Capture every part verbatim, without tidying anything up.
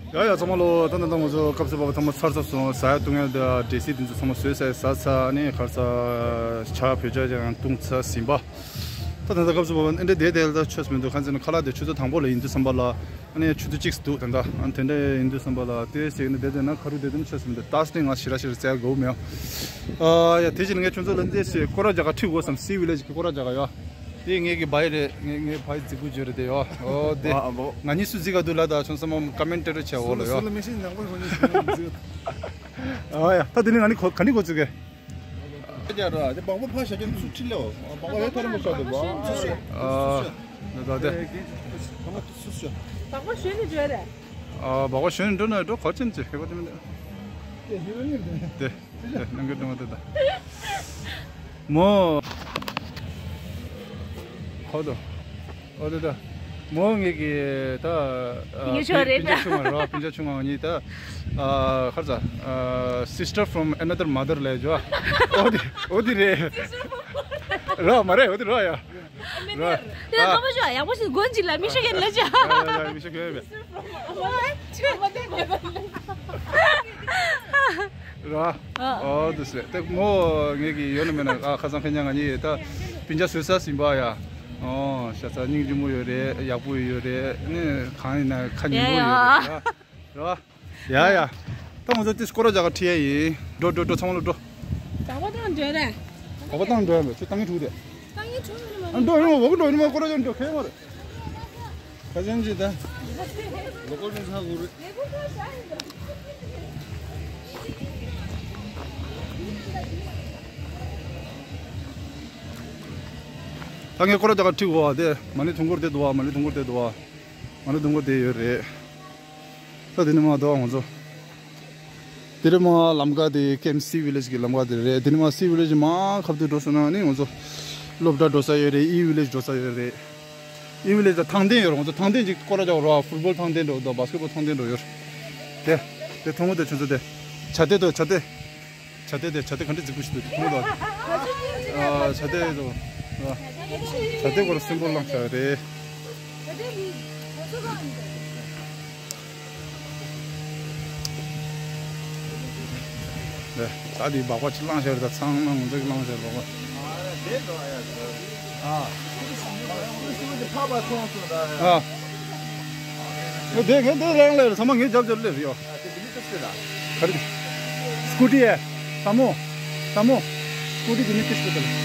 ཡ་ཡ་ཚང་མ་ལོ། ད་ད་ད་ང་ཚོ་སྐབས་སུ་བབ་པ་ཚང་མ་ཚར་ཚར་སོང་། ཟ་ཡ་བཏུང་ཡ་འདྲ་སི་དེ་ཚོ་ཚང་མ་བཟོས་ཚར་ཟ་ཚར་ནས་ཁར་ཚར་ཇ་བོད་ཇ་ཡང་བཏུང་ཚར་ཟིན་པ། ད་ད་ད་སྐབས་སུ་བབ་པ་ཨེ་འདྲ་བསྡད་བསྡད་ལ་ཆོས་མི་འདུག་གང་ཟེར་ན་ཁ་ལག་དེ་ཆུ་ཚོད་དང་པོ་ལ་ཡིན་དུས་ཙམ་པ་ལ་ཨ་ནི་ཆུ་ཚོད་གཅིག་འདུག་ད་ད་ཨ་ནི་དེ་འདྲ་ཡིན་དུས་ཙམ་པ་ལ་དེ་ཟེར་ནས་བསྡད་བསྡད་ན་ཁ་རུ་བསྡད་དུས་ཆོས་མི་འདུག་ད་སྟེང་ང་ཞེ་དྲག་ཞེ་དྲག་བཙལ་དགོས་མེད། ཨ་ཡ་དེ་བཞིན་ངས་ཁྱོད་ཚོ་ལ་འདི་ཞེས་སྐོར་ར་རྒྱག་ག་ཁྲིད་དགོས་སམ། སི་ཝི་ལེ་ཇི་གི་སྐོར་ར་རྒྱག་ག་ཡོད། དེ་ངེད་ཀྱི་བའི་རེད། ངེད་ངེད་བའི་རྫིག་པོ་བརྗོད་རེད་དེ་ཡོད། ཨོ་དེ། ང་གཉིས་སུ་རྫིག་ག་འདུག་ལ་ད་ཆུང་ས་མོ་ཀ་མེན་ཊེ་ར་བྱས་འོ་ལ་ཡོད། ཨ་ཡ་ད་དེ་ནི་ང་ནི་ག་ནི་གོ་ཚུགས་གེ། ཨ་ཡ་ར་དེ་བང་པོ་ཕ་ཤ་ཅན་སུ་ཁྲིད་ལེའོ། བང་པོ་ཡ་ཐོ་རེ་མོ་ཤ་དེ་བང་སུ་སུ། ཨ་ད་ད་དེ། བང་པོ་སུ་སུ། བང་པོ་ཞོན་ནི་འགྲོ་རེད། ཨ་བང་པོ་ཞོན་ནི་འགྲོ་ན་འགྲོ་གོ་ཅན་ཅི་ཧེ་བ་དེ་མི་འདུག་དེ་ནང་གི་སྒྲུང་དེ་ད། མོ། ཧོ་དོ། ཨོ་དོ་དོ། མོ་ངེད་ཀྱི་ད། ཨ་ངེད་ཆོ་རེད། སྤུན་ཆ་ཆུང་ང་རོ། སྤུན་ཆ་ཆུང་ང་གཉིས་ད། ཨ་ཁར་ཚ། ཨ་sister from another mother ལས་ཇོ། ཨོ་དི་ཨོ་དི་རེད། རོ་མ་རེད་ཨོ་དི་རོ་ཡ། རོ། ཡ་ཨ་ཁ་པ་ཇོ་ཡག་པོ་ཞིག་གོན་ཅིག་ལ་མི་ཤེས་མཁན་ལ་ཇ། ཡ་ཡ་ཡ་མི་ཤེས་མཁན་ཡོད་པས། ར། ཨ། ཨོ་དེ་སྲིད་དེ་མོ་ངེད་ཀྱི་ཡོད་ན་མེད་ན་ཨ་ཁ་སང་ཁ་ཉག་ང་གཉིས་ད་སྤུན་ཆ་བཟོས་ས་ཟིན་པ་ཡ། ཨོ་ཤ་ཚ་སྙིང་རྗེ་མོ་ཡོད་རེད། ཡག་པོ་ཡོད་རེད། ནི་གང་ཡིན་ན་ཁ་ཉེ་མོ་ཡོད་རེད་ཡ། ར། ཡ་ཡ། ད་ང་ཚོ་དེ་སྐོར་ར་རྒྱག་ག་ཁྲིད་ཡ་ཡིན། འགྲོ་འགྲོ་འགྲོ་ཚང་མ་ལོ་འགྲོ། ག་པ་དང་འགྲོ་རེད། ག་པ་དང་འགྲོ་ཡ་མེད་ཁྱོད་ཏང་གི་ཐུག་དེ། ཏང་གི་ཐུག་ཡོད་ནི་མ་རེད། འགྲོ་ཡོང་བ་གི་འགྲོ་ཡོང་ནི་མ་སྐོར་ར་རྒྱག་འགྲོ་ཁེལ་མ་རེད། ཁ་ཅན་ཅི་ད། ལོ་ཀོ་ནི་ཚ་གུ་རེད། ད་ངས་སྐོར་ར་རྒྱག་ག་ཁྲིད་གོ་བ་དེ་མ་ཎི་དུང་སྐོར་དེ་འདུག་བ། མ་ཎི་དུང་སྐོར་དེ་འདུག་བ། མ་ཎི་དུང་སྐོར་དེ་ཡོད་རེད། ད་དེ་ནི་མ་འདུག་ང་ཚོ། དེ་རིང་མ་ལམ་ཁ་དེ་ཀེམ་སི་ཝི་ལེ་ཇི་གི་ལམ་ཁ་དེ་རེད། དེ་ནི་མ་སི་ཝི་ལེ་ཇི་མ་ཁ་ཐུག་འགྲོ་སོང་ན་ནི་ང་ཚོ་སློབ་གྲྭ་འགྲོ་ས་ཡོད་རེད། ཨི་ཝི་ལེ་ཇི་འགྲོ་ས་ཡོད་རེད། ཨི་ཝི་ལེ་ཇི་ད་ཐང་སྟེང་ཡོད་རེད། ང་ཚོ་ཐང་སྟེང་ཅིག་སྐོར་ར་རྒྱག་རོགས། ཕུཊ་བོལ་ཐང་སྟེང་འགྲོ་དང་བྷ་སི་ཀེཊ་བོལ་ཐང་སྟེང་འགྲོ་ཡོད་རེད། དེ་དེ་མཐོང་གི་འདུག་ཁྱོད་ཚོ་དེ། བྱ་དེ་དོ་བྱ་དེ། བྱ་དེ་དེ་བྱ་དེ་ག་འདྲ་རྫིག་པོ་ཞིག་འདུག་ཁོང་ལ། ཨ་བྱ་དེ་དོ། བྱ་དེ་སྐོར་སྲིན་པོ་ལངས་བྱ་རེད། ད་དེ་སྦག་སྦག་ཅིག་ལངས་བྱ་རེད། ད་ཚང་མ་ངོ་ཚ་གི་ལངས་བྱ་རེད་སྦག་སྦག་ཨ། ཨ། དེ་ངས་དེ་རང་ལས་ཚང་མ་ངས་རྒྱབ་རྒྱབ་སླེབས་ཡོད། ག་རེ། སྐུ་ཊི་ཡ། ས་མོ། ས་མོ། སྐུ་ཊི་དེ་ནི་ཀིས་ཏི་དང་།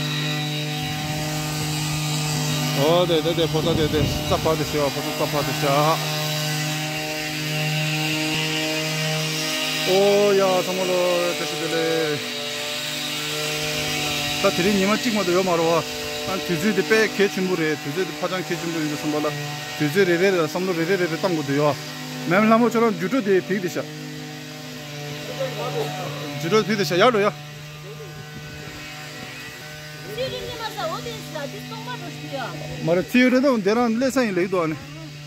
ཨོ་དེ་དེ་དེ་ཕོ་ས་དེ་དེ་རྩ་ཕ་དེ་ཤ། ཕོ་ས་རྩ་ཕ་དེ་ཤ། ཨོ་ཡ་ཚང་མ་ལོ་བཀྲ་ཤིས་བདེ་ལེགས། ད་དེ་རིང་ཉི་མ་གཅིག་མ་གཏོགས་ཡོད་མ་རེད་བ། ཨ་དུས་ཚོད་དེ་དཔེ་གལ་ཆེན་པོ་རེད། དུས་ཚོད་དེ་ཧ་ཅང་གལ་ཆེན་པོ་ཡིན་དུས་ཙམ་པ་ལ་དུས་ཚོད་རེ་རེ་ལ་བསམ་བློ་རེ་རེ་རེ་རེ་བཏང་དགོས་འདུག་ཡ། མེམ་ལྷ་མོ་ཁྱོད་རང་འཇུ་འཕྲོ་དེ་ཕིག་དེ་ཤ། འཇུ་འཕྲོ་ཕིག་དེ་ཤ་ཡར་འགྲོ་ཡ། མ་རེད་ཚིག་ཡོད་རེད་དོ། འདི་རང་སླེབས་ས་ཡིན་ལེགས་འདུག་ཨ་ནི།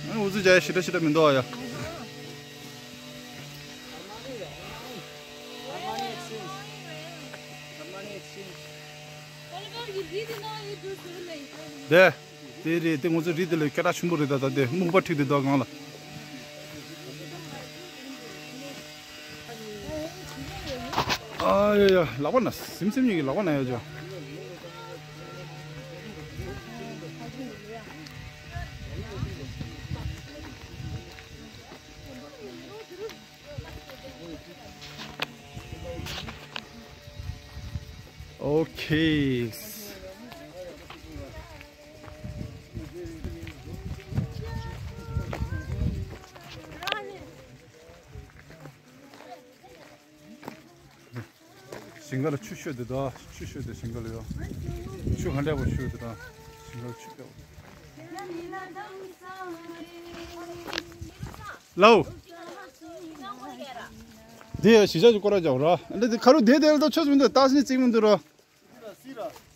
ཨ་ནི་འུ་ཚོ་བྱ་ཡ་ཞི་དྲག་ཞི་དྲག་མི་འདུག་ཨ་ཡ། དེ། དེ་རེད་དེ་ང་ཚོ་རི་དེ་ལ་སྐད་གྲགས་ཆེན་པོ་རེད། ད་ད་དེ་སྨུག་པ་ཁྲིད་དེ་འདུག་སྒང་ལ། ཨ་ཡ་ཡ་ལག་པ་ན་སིམ་སིམ་གཉིས་ཀྱི་ལག་པ་ན་ཡ་ཅོ། ཨོ་ཁེ། ཞིང་ཁ་ལ་ཆུ་ཤོད་དེ་དོ། ཆུ་ཤོད་དེ་ཞིང་ཁ་ལ་ཡོ། ཆུ་ག་འདྲ་པོ་ཤོད་དེ་དང་། ཞིང་ཁ་ལ་ཆུ་སྤེལ། ལའོ། དེ་ཡ་གཞིས་ཆགས་ཀྱི་སྐོར་ར་རྒྱག་ར། འདི་དེ་ཁ་རུ་དེ་དེ་ལ་ད་ཆོས་མི་འདུག་ཏཱ་སི་ནི་རྩིག་མི་འདུག་ར།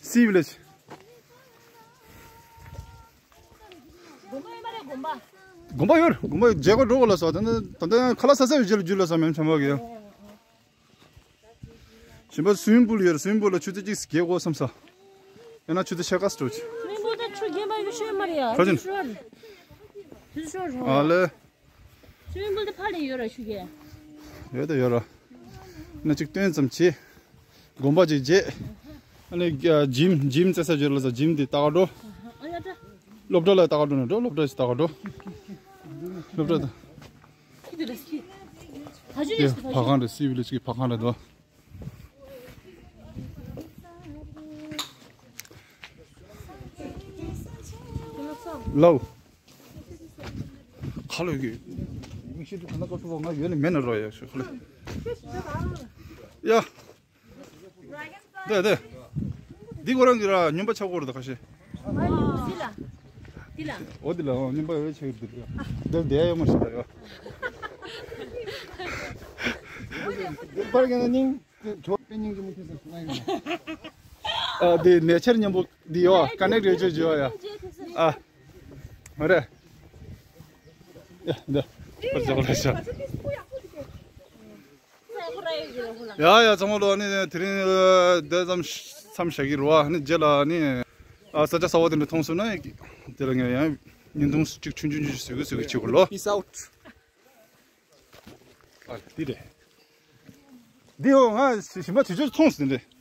སི་ཝི་ལེ་ཇི། དགོན་པ་ཡོད་རེད། དགོན་པ་མཇལ་ཁ་འགྲོ་དགོས་ལ་སོ། ད་ནི་ད་ལྟ་ཡང་ཁ་ལག་ཟ་ས་ཡོད་རྒྱུ་ལ་རྒྱུ་ལ་སོ་མེམ་ཆམ་པ་གི་ཡང་། གཞན་པ་སུའིམ་པུལ་ཡོད་རེད། སུའིམ་པུལ་ལ་ཆུ་ཚོད་གཅིག་བརྒལ་དགོས་བསམ་ས། ཡང་ན་ཆུ་ཚོད་ཕྱེད་ཀ་སྤྲོ་ཆེ། སུའིམ་པུལ་ད་ཆུ་རྒྱས་མ་ཡོད་ཤོད་མ་རེད་ཡ། ཁ་ཅིན། དུས་ཚོད་ཨ་ལེ། སུའི་མིང་པོ་དེ་ཕར་ལ་ཡོད་ར་ཤུ་གེ། ཡོད་དོ་ཡོད་ར། ན་ཅིག་སྟོན་ཙམ་བྱེད། དགོན་པ་ཅིག་བརྗེད། ཨ་ནི་ཇིམ་ཇིམ་རྩེ་ས་བརྗོད་ལ་ས་ཇིམ་དེ་ལྟ་ག་འགྲོ། ཨ་ཡ་ད། སློབ་གྲྭ་ལ་ལྟ་ག་འགྲོ་ན་འགྲོ། སློབ་གྲྭ་ཞིག་ལྟ་ག་འགྲོ། སློབ་གྲྭ་དང་། ཁྱི་དེ་ལ་སི། ཕ་ཆུ་དེ་ལ་སི་ཕ་ཕ་ཆུ། ཁང་རེད། སི་བི་ལེ་ཇི་གི་ཕ་ཁང་རེད་དོ། ལའོ། ཁ་ལོ་གི། མི་ཤེས་དུས་ག་ན་ཀ་ཐུ་བ་ང་ཡོད་ནི་མེད་ན་རོ་ཡ་ཤོ་ཁ་ལོ། ཡ། དེ་དེ། འདི་ཁོ་རང་གི་ར་སྨྱོན་པ་ཆགས་ཀྱི་རེད་ད་ཁ་ཤས། འདི་ལ། འདི་ལ། འོ་འདི་ལ་འོ་སྨྱོན་པ་ཡོད་ཆགས་ཀྱི་འདུག་ཡ། འདིར་བསྡད་ཡོད་མ་ཤེས་ད་ཡ། པར་གྱི་ན་སྙིང་ཇོ་པེ་སྙིང་རྗེ་མོ་ཐེབས་ས་ང་ཡིན། ཨ་དེ་ནེ་ཆར་མཉམ་པོ་འདི་ཡོད་ཀ་ནེག་རེ་ཅོ་ཅོ་ཡ། ཨ། མ་རེད། ཡ་འདི། པར་ཅོག་ལ་ཤ། ཡ་ཡ་ཚང་མ་ལོ་ནི་དེ་རིང་འདི་ཙམ་མཚམས་བཞག་གི་རེད་བ། ནི་རྗེས་ལ་ནི་ཨ་ས་ཆ་གསར་པ་དེ་འདྲ་མཐོང་སོང་ན་དེ་ལ་ངས་ཡང་བརྙན་ཐུང་གཅིག་ཆུང་ཆུང་ཆུང་ཞིག་བཟོ་གི་བཟོ་གི་བྱེད་དགོས་ལོ། Peace out. ཨ་འདི་རེད། འདི་ཡོང་ང་ཞིམ་པ་དུས་ཚོད་མཐོང་སོང་འདི་རེད།